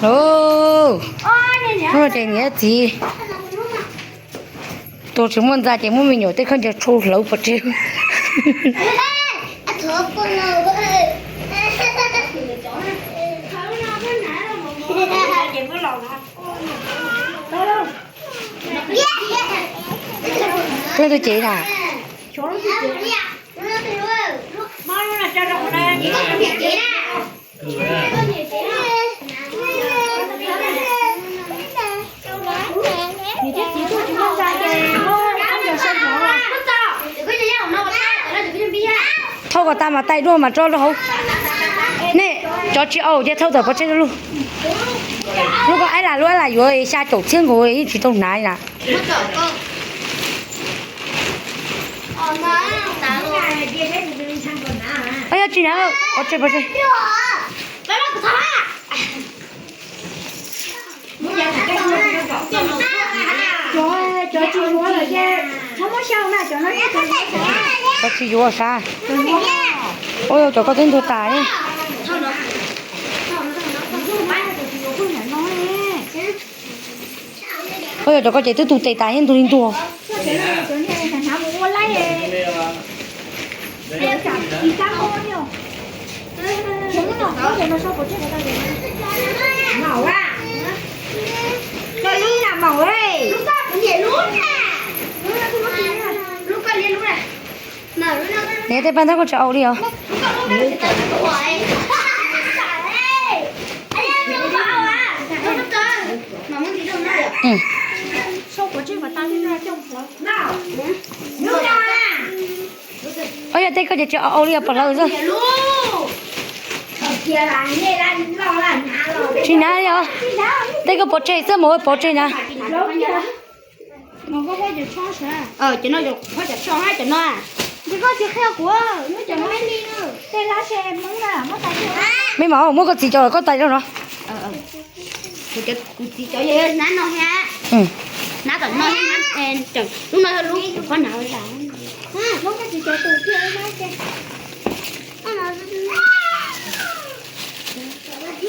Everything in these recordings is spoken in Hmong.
Hnub no ces niam txiv tus tsis muaj ntxa ces muab me nyuam tej khaub ncaws tshu hlawv pov tseg. Leej twg cev na? Thauj kom tas mas tais duaj mas tso rau hauv. Nej cov tsis au ces thauj tawm pov tseg rau lub. Lub ko aib lam lub aib lam yuav xya caum txhiab nkaus yeej tsis tau hnav na. Yog tsis hnav, pov tseg, pov tseg. Cov tsis yuav lawm ces tsis yuav sav. Ua cov ko twb ntug tas. Ua yog cov ko ces twb tu tes tas yeej ntug li ntug. Niam tej paj ntab koj tsis au li os. Ua yog tej koj ces tsis au li os pom lawv xwb. Tsis hnav li os. Tej koj pov tseg xwb mas ua pov tseg na. Me mam muab koj txiv cov los koj tais rau no.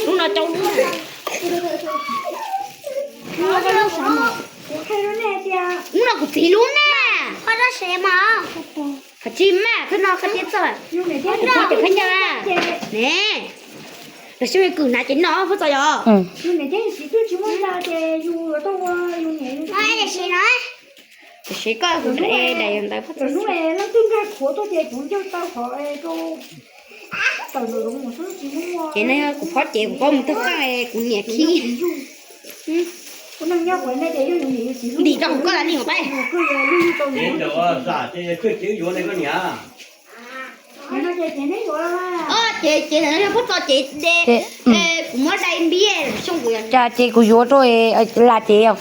Lub no cau lub. Lub no kuv txiv lub na. Qhov tsis mas, qhov tsis mas, qhov no qhov tsis txog. Kuv txiv khaub ncaws ne. Los xyov yus kwv hnav ces noj puas txog yom. Tiam sis koj kuv daim ntawd puas txog. Ces no yog kuv phob ces kuv phob mus tawg qeej kuv niam khi. Ntim rau hauv koj las li hauv pab. Ces ces no yog puab txo ces de, kuv muab dai npiab xyoo kuv. Cas ces kuv yuav rau las ces yog.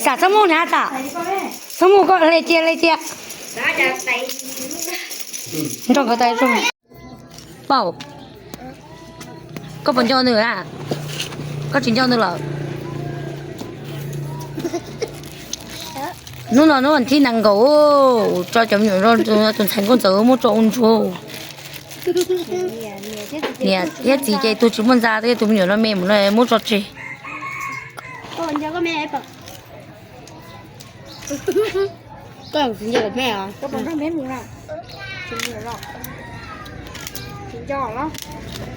Xam txhob muaj na xam. Txhob muaj koj hle cia hle cia. Nrog nkawd tais zoo. Paum, koj puas nco nws a? Koj tsis nco nws lawm. Hnub no hnub vas thib nees nkaum, tso cov me nyuam tus ntxhais nkauj ntxawm muab tso ua ntsuag. Niam thiab txiv ces tus tsis muaj ntxa, tus me nyuam no me mus no muab tso tseg. Koj tsis nco me os? Tsis nco los? Tsis nco los?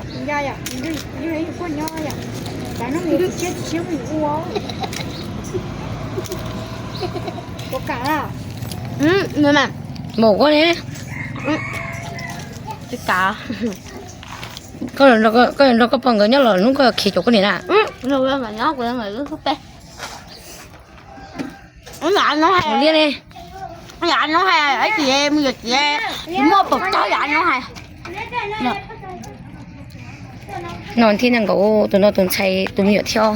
Tsis nco yom? Yus yus puaj nyob yom? Cas no mus tsis siab tsis siab mus ua. Ua kam a? Mus koj ne. Tsis kam. Koj yuav nrog koj pog nkawd nyob los hnub koj yuav khiav caum koj niam na? Nyob kuv nyob kuv peb. Liab ne. Yam no hais ib txhis mus yuav txiv, muaj pom tag yam no hais. No thib nees nkaum tus no tus ntxhais tus me nyuam thiab.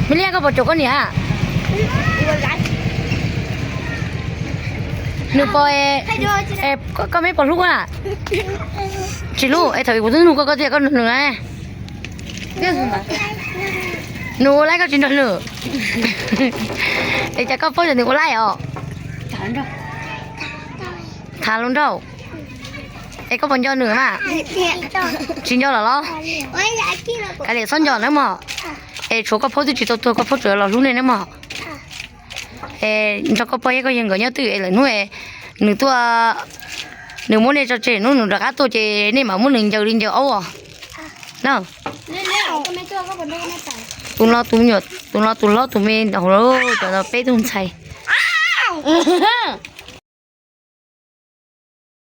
Me Liab, koj puas caum koj niam? Nws puas, koj me puas hlub koj na? Tsis hlub es thaum kuv twb nug koj koj tias koj nrog nws na. Nws ua laib koj tsis nrog nws. Es cas koj paub tias nws ua laib os? Tham hluas nraug. Es koj puas nco nws mas? Tsis nco lawm los? Kav liam, txhob nco nawb mog. Es tshuav koj phob twb tsis tau tuag, koj phob tseem los hlub nej nawb mog. Es nrog koj pog thiab koj yawg nkawd nyob twj ywm es lwm hnub nws tuaj, nws muab nej tso tseg, hnub nws rov qab tuaj ces nej mam muab nws ncaws li ncaws aub os. Na, tus no tus me nyuam, tus no tus hlob tus me, cov no peb tug ntxhais.